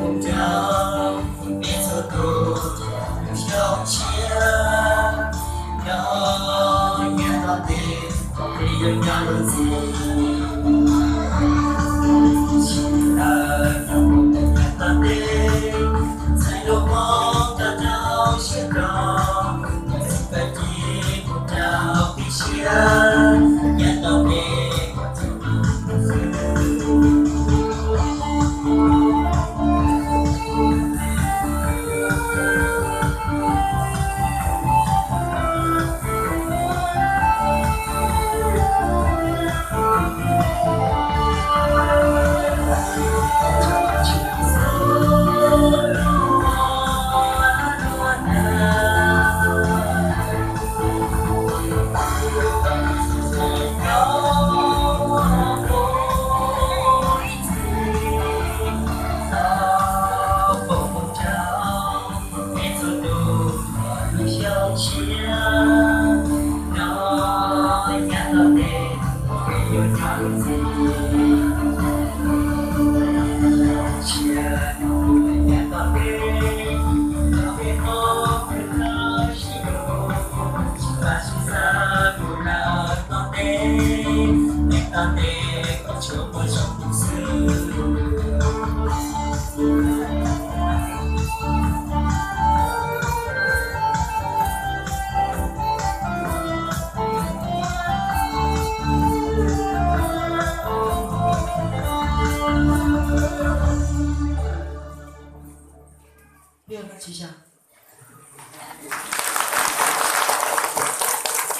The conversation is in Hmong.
Rau peb txhua tus xyoo tshiab, nyob nyob tau tes, peb yuav nyob lub txim. Tsis tau nyob mus tau nyob tau tes, txhais lub mob rau rau siab kho, txhais tau ci mus rau peb siab, nyob tau tes. Peb txhua tus lub xyoo tshiab, nyob nyob tau tes, peb yuav nyob lub txim. Xyoo tshiab no kuv nyob tau tes, nyob peb mob kuv tau sib hlub, sib pab sib txhawb kuv lawm tau tes, nyob tau tes kuv tsuas muaj zoo xwb.